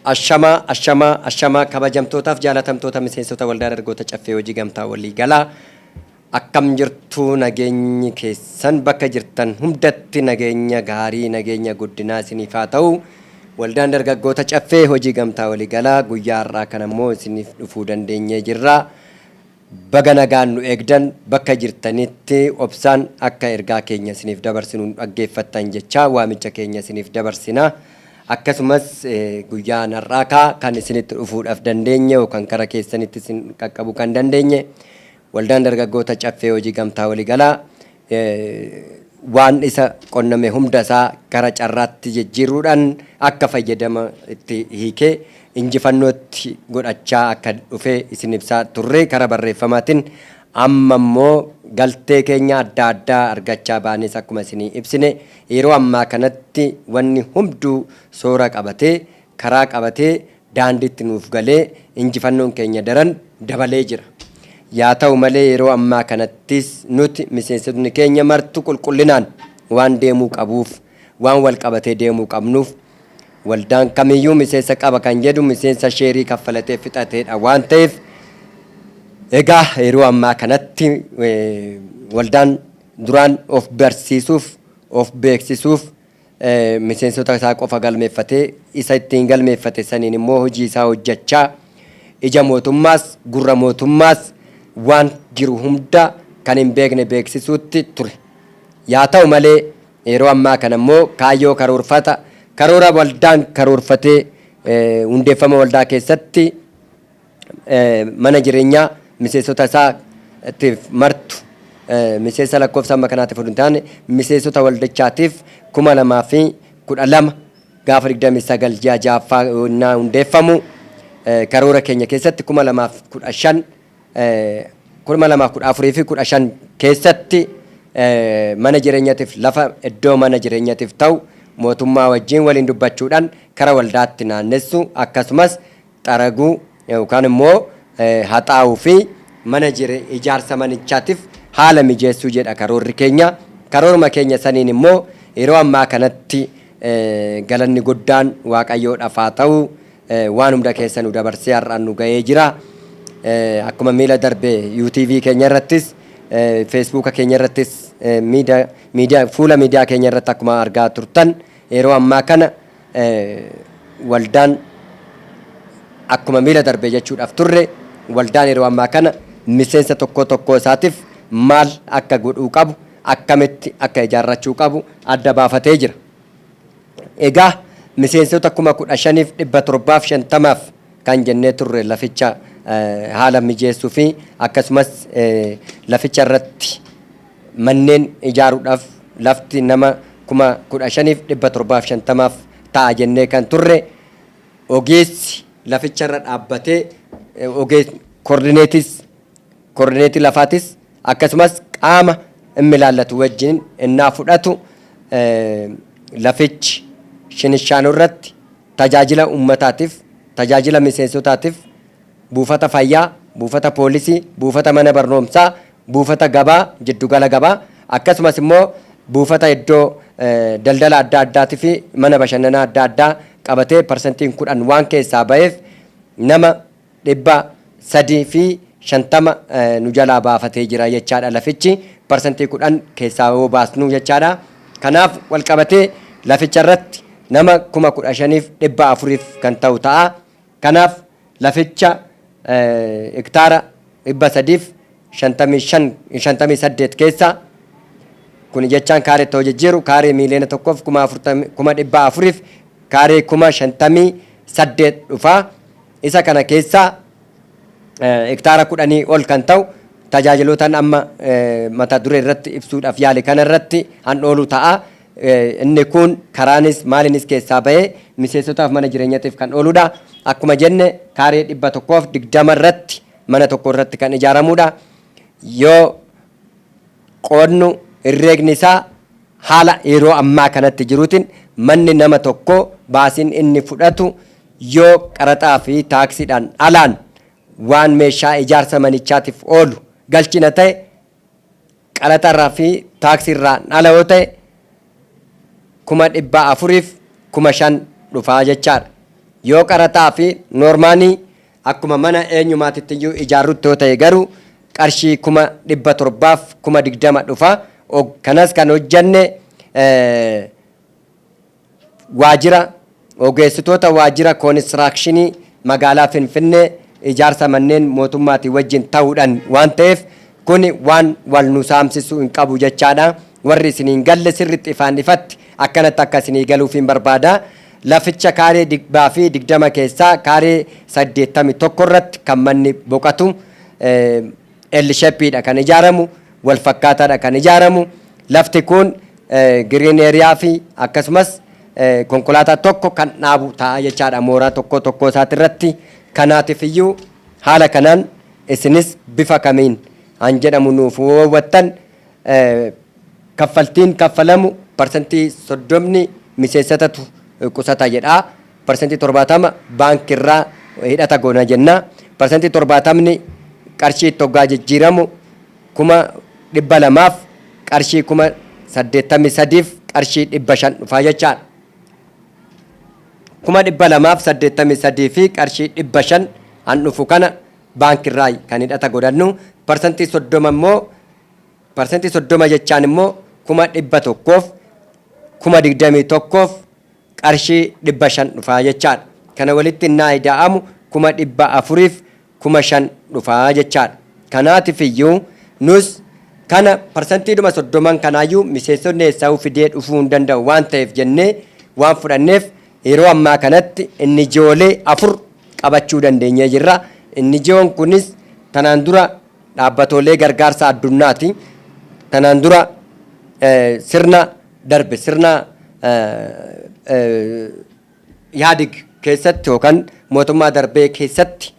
Ashamaa, ashamaa, ashamaa, kabajamtootaaf jaalatamtoota miseensota Waldaa Dargaggoota Caffee Hojii Gamtaa Waliigalaa, akkam jirtu? Nageenyi keessan bakka jirtan hundatti nageenya gaarii, nageenya guddinaa isiniif haa ta'u. Waldaan Dargaggoota Caffee Hojii Gamtaa Waliigalaa guyyaa har'aa kana immoo isiniif dhufuu dandeenyee jirra. Baga nagaan nu eegdan, bakka jirtanitti obsaan akka ergaa keenya isiniif dabarsinu nu dhaggeeffattan jechaa waamicha keenya isiniif dabarsina. Akkasumas guyyaan har'aa kaa kan isinitti dhufuudhaaf dandeenye yookaan kara keessanitti isin qaqqabuu kan dandeenye, Waldaan Dargaggoota Caffee Hojii Gamtaa Waliigalaa waan isa qonname hunda isaa gara carraatti jijjiiruudhaan akka fayyadama itti hiikee injifannootti godhachaa akka dhufe isin ibsaa turre kara barreeffamaatiin. Amma immoo galtee keenya adda addaa argachaa baanes, akkuma isinii ibsine, yeroo ammaa kanatti wanni hunduu soora qabatee, karaa qabatee, daandiitti nuuf galee, injifannoon keenya daran dabalee jira. Yaa ta'u malee, yeroo ammaa kanattis nuti miseensotni keenya martu qulqullinaan waan deemuu qabuuf, waan wal qabatee deemuu qabnuuf, waldaan kamiyyuu miseensa qaba kan jedhu miseensa sheerii kaffalatee fixateedha waan ta'eef, egaa yeroo ammaa kanatti waldaan duraan of barsiisuuf, of beeksisuuf miseensota isaa qofa galmeeffatee, isa ittiin galmeeffate saniin immoo hojii isaa hojjechaa, ija mootummaas gurra mootummaas waan jiru hunda kan hin beekne beeksisuutti ture. Yaa ta'u malee, yeroo ammaa kana immoo kaayyoo karoorfata karoora waldaan karoorfatee hundeeffama waldaa keessatti mana jireenyaa miseensota isaatiif martu, miseensa lakkoofsa amma kanaatiif oduu hin taane, miseensota waldichaatiif 2012 gaafa 29 ji'a ja'affaa yennaa hundeeffamu, karoora keenya keessatti 2015, 2014 fi 15 keessatti mana jireenyaatiif lafa iddoo mana jireenyaatiif ta'u mootummaa wajjin waliin dubbachuudhaan kara waldaatti naannessu, akkasumas xaraguu yookaan immoo haxaa'uu fi mana ijaarsa manichaatiif haala mijeessuu jedha karoorri keenya. Karooruma keenya saniin immoo yeroo ammaa kanatti galanni guddaan Waaqayyoodhaaf haa ta'u, waan hunda keessa nu dabarsee har'aan nu ga'ee jira. Akkuma miila darbe UTV keenya irrattis, Feesbuuka keenya irrattis, miidiyaa fuula miidiyaa keenya irratti akkuma argaa turtan, yeroo ammaa kana waldaan akkuma miila darbe jechuudhaaf turre, waldaan yeroo ammaa kana miseensa tokko tokkoo isaatiif maal akka godhuu qabu, akkamitti akka ijaarrachuu qabu adda baafatee jira. Egaa miseensota 15,750f kan jennee turre laficha haala mijeessuu fi akkasumas laficha irratti manneen ijaaruudhaaf lafti nama 15,750f ta'a jennee kan turre, ogeessi laficha irra dhaabbatee, ogeessi koordineetis, koordineetii lafaatis, akkasumas qaama inni ilaallatu wajjin innaa fudhatu, lafichi Shinishaanoo irratti tajaajila uummataatiif, tajaajila miseensotaatiif, buufata fayyaa, buufata poolisii, buufata mana barnoomsaa, buufata gabaa, jiddugala gabaa, akkasumas immoo buufata iddoo daldala adda addaatii fi mana bashannanaa adda addaa qabatee 10% waan keessaa ba'eef, nama 350 nu jalaa baafatee jira jechaadha, lafichi 10% keessaa yoo baasnu jechaadha. Kanaaf wal qabatee laficha irratti nama 15,400f kan ta'u ta'a. Kanaaf laficha hektaara 355, 58 keessa, kun jechaan kaareetti hojii jijjiiru, kaaree miiliyoona 1f kuma 40,000f kaaree 58,000 dhufaa. Isa kana keessaa hektaara 10 ol kan ta'u tajaajilotaan amma mata duree irratti ibsuudhaaf yaale kana irratti han oolu ta'a. Inni kun karaanis maaliinis keessaa bahee miseensotaaf mana jireenyaatiif kan ooludha. Akkuma jenne kaaree 120 irratti mana tokko irratti kan ijaaramudha. Yoo qoodnu herreegni isaa haala yeroo ammaa kanatti jiruutiin manni nama tokko baasiin inni fudhatu, yoo qaraxaa fi taaksiidhaan alaan waan meeshaa ijaarsa manichaatiif oolu galchina ta'e, qaraxarraa fi taaksiirraan ala yoo ta'e, 405,000 dhufaa jechaadha. Yoo qaraxaa fi noormaanii akkuma mana eenyumaatitti iyyuu ijaarrutti yoo ta'e garuu qarshii 720,000 dhufa. Kanas kan hojjanne waajjira ogeessitoota waajjira koonistirakshinii magaalaa Finfinnee ijaarsa manneen mootummaatii wajjin ta'uudhaan waan ta'eef, kun waan wal nu saamsisuu hin qabu jechaadha. Warri isiniin galle sirriitti ifaan ifatti akkanatti akka isinii galuuf hin barbaada. Laficha kaaree 120 keessaa kaaree 81 irratti kan manni boqotu, L shape kan ijaaramu, wal fakkaataadha kan ijaaramu. Lafti kun green area fi akkasumas konkolaataa tokko kan dhaabu ta'a jechaadha mooraa tokko tokko isaati irratti. Kanaatiif iyyuu haala kanaan isinis bifa kamiin han jedhamu nuuf hubattan, kaffaltiin kaffalamu 30% miseensotatu qusata jedha. 70% baankirraa hidhata goona jenna. 70% qarshii itti hoggaa jijjiiramu 200,000 qarshii 83,500 dhufaa jechaadha. 283,500 qarshii 500 han dhufu kana baankirraa kan hidhata godhannu. 30% immoo, 30% jechaan immoo 121,500 qarshii 500 dhufaa jechaadha. Kana walitti innaa ida'amu 405,000 dhufaa jechaadha. Kanaatiif iyyuu nus kana 30% kanaayyuu miseensonni eessaa'uu fidee dhufuu hin danda'u waan ta'eef jennee waan fudhanneef, yeroo ammaa kanatti inni ijoolee afur qabachuu dandeenyee jirra. Inni ijoon kunis tanaan dura dhaabbatoolee gargaarsa addunyaati. Tanaan dura sirna darbe, sirna Ihaadig keessatti yookaan mootummaa darbee keessatti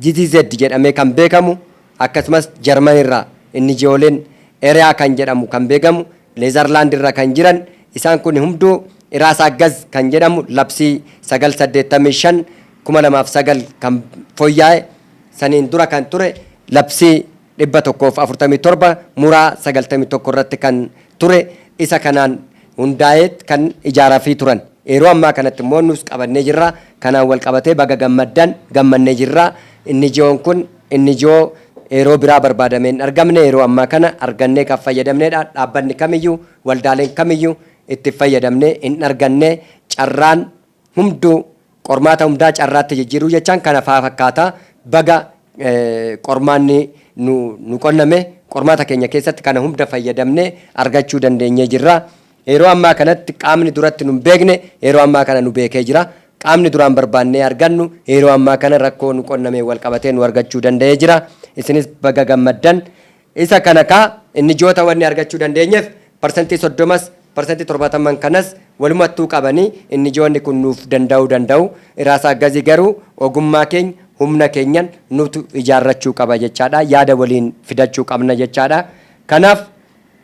GTZ jedhamee kan beekamu, akkasumas Jarman irraa inni ijooleen Eriyaa kan jedhamu kan beekamu, Neezerlaand irra kan jiran, isaan kun hunduu Iraasaa Gaz kan jedhamu labsii 985 2009 kan fooyya'e, saniin dura kan ture labsii 147 muraa 91 irratti kan ture, isa kanaan hundaa'ee kan ijaarafii turan. Yeroo ammaa kanatti immoo nus qabannee jirra. Kanaan wal qabatee baga gammaddan, gammannee jirra. Inni ijoon kun inni ijoo yeroo biraa barbaadamee hin argamne, yeroo ammaa kana argannee kan fayyadamnedha. Dhaabbanni kamiyyuu, waldaaleen kamiyyuu itti fayyadamnee hin arganne. Carraan hunduu qormaata hundaa carraatti jijjiiruu jechaan kana faa fakkaata. Baga qormaanni nu qonname, qormaata keenya keessatti kana hunda fayyadamnee argachuu dandeenyee jirra. Yeroo ammaa kanatti qaamni duratti nu hin beekne yeroo ammaa kana nu beekee jira. Qaamni duraan barbaannee argannu yeroo ammaa kana rakkoo nu qonnamee wal qabatee nu argachuu danda'ee jira. Isinis baga gammaddan. Isa kana kaa inni joota wanni argachuu dandeenyeef 30%s 70% kanas walumattuu qabanii inni joonni kun nuuf danda'uu danda'u. Iraasaa gazii garuu ogummaa keenya, humna keenyan nutu ijaarrachuu qaba jechaadha. Yaada waliin fidachuu qabna jechaadha. Kanaaf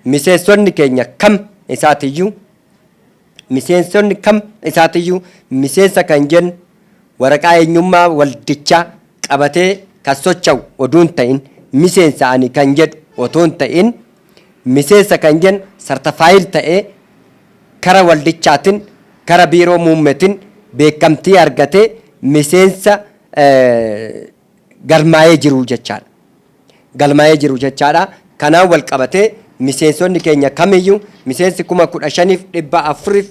miseensonni keenya kam isaatiyyuu, miseensonni kam isaatiyyuu, miseensa kan jennu waraqaa eenyummaa waldichaa qabatee kan socho'u oduu hin ta'in, miseensa ani kan jedhu otoo hin ta'in, miseensa kan jennu certified ta'ee kara waldichaatiin, kara biiroo muummeetiin beekamtii argatee miseensa galmaa'ee jiru jechaadha. Galmaa'ee jiru jechaadha. Kanaan wal qabatee miseensonni keenya kamiyyuu, miseensi 15,400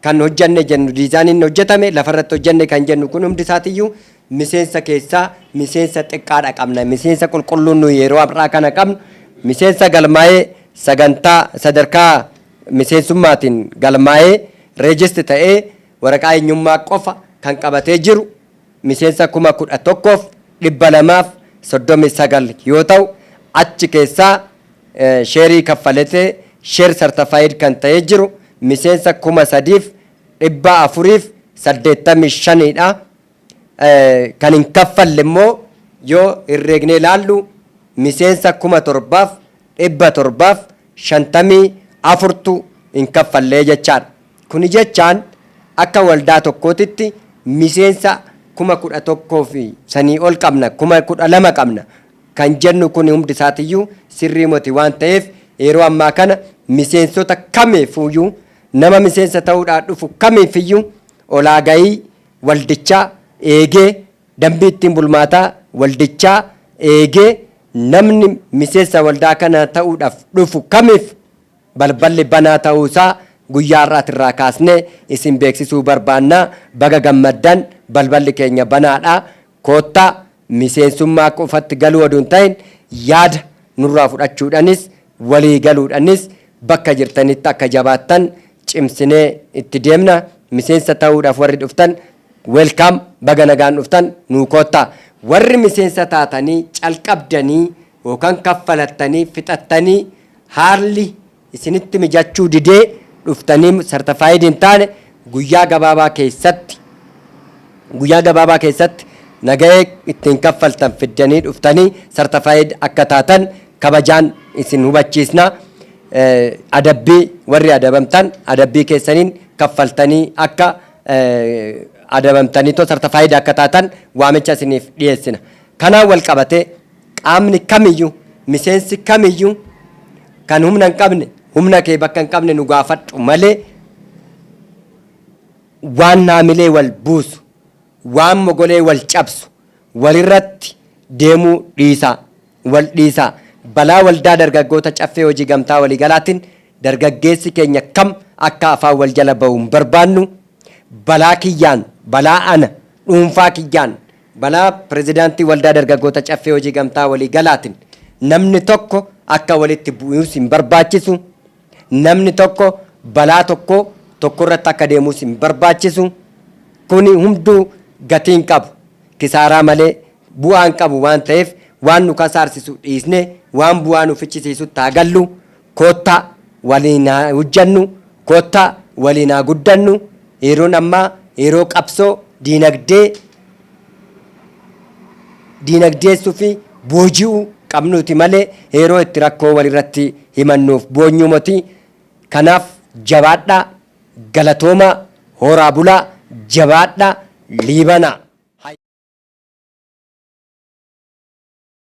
kan hojjanne jennu, diizaayiniin hojjetame lafarratti hojjanne kan jennu kun hundi isaatiyyuu miseensa keessaa miseensa xiqqaadha qabna. Miseensa qulqulluun nu yeroo har'aa kana qabnu, miseensa galmaa'ee sagantaa sadarkaa miseensummaatiin galmaa'ee register ta'ee waraqaa eenyummaa qofa kan qabatee jiru miseensa 11,239 yoo ta'u, achi keessaa sheerii kaffalatee share certified kan ta'ee jiru miseensa 3,485dha. Kan hin kaffalle immoo yoo herreegnee ilaallu miseensa 7,754tu hin kaffallee jechaadha. Kuni jechaan akka waldaa tokkootitti miseensa 11,000 fi sanii ol qabna, 12,000 qabna kan jennu kun hundi isaatiyyuu sirrii moti waan ta'eef, yeroo ammaa kana miseensota kamiifuyyuu, nama miseensa ta'uudhaan dhufu kamiifiyyuu Olaagayii waldichaa eegee, dambii ittiin bulmaataa waldichaa eegee, namni miseensa waldaa kana ta'uudhaaf dhufu kamiif balballi banaa ta'uusaa guyyaa har'aatirraa kaasnee isin beeksisuu barbaannaa. Baga gammaddan, balballi keenya banaadha. Koottaa, miseensummaa qofatti galuu oduu hin ta'in yaada nurraa fudhachuudhanis walii galuudhanis bakka jirtanitti akka jabaattan cimsinee itti deemna. Miseensa ta'uudhaaf warri dhuftan, welcome, baga nagaan dhuftan, nuu koottaa. Warri miseensa taatanii calqabdanii yookaan kaffalattanii fixattanii haalli isinitti mijachuu didee dhuftanii certified hin taane, guyyaa gabaabaa keessatti nagahee ittiin kaffaltan fiddanii dhuftanii certified akka taatan kabajaan isin hubachiisna. Adabbii warri adabamtan adabbii keessaniin kaffaltanii akka adabamtanii too certified akka taatan waamicha isiniif dhiyeessina. Kanaan wal qabatee qaamni kamiyyuu, miseensi kamiyyuu kan humna hin qabne, humna kee bakka hin qabne nu gaafadhu malee waan haamilee wal buusu, waan mogolee wal cabsu walirratti deemuu dhiisaa, wal dhiisaa. Balaa waldaa dargaggoota Caffee Hojii Gamtaa Waliigalaatiin dargaggeessi keenya kam akka afaan wal jala bahu hin barbaannu. Balaa kiyyaan, balaa ana dhuunfaa kiyyaan, balaa pirezidaantii waldaa dargaggoota Caffee Hojii Gamtaa Waliigalaatiin namni tokko akka walitti bu'uus hin barbaachisu. Namni tokko balaa tokko tokko irratti akka deemuus hin barbaachisu. Kuni hunduu gatii hin qabu, kisaaraa malee bu'aa hin qabu waan ta'eef, waan nu kasaarsisu dhiisne waan bu'aa nu fichisiisutti haa gallu. Koottaa, waliin haa hojjannu. Koottaa, waliin haa guddannu. Yeroon ammaa yeroo qabsoo diinagdee diinagdeessuu fi booji'uu qabnuuti malee yeroo itti rakkoo walirratti himannuuf boonyumoti. Kanaaf jabaadhaa, galatoomaa, horaa bulaa, jabaadhaa, liibanaa.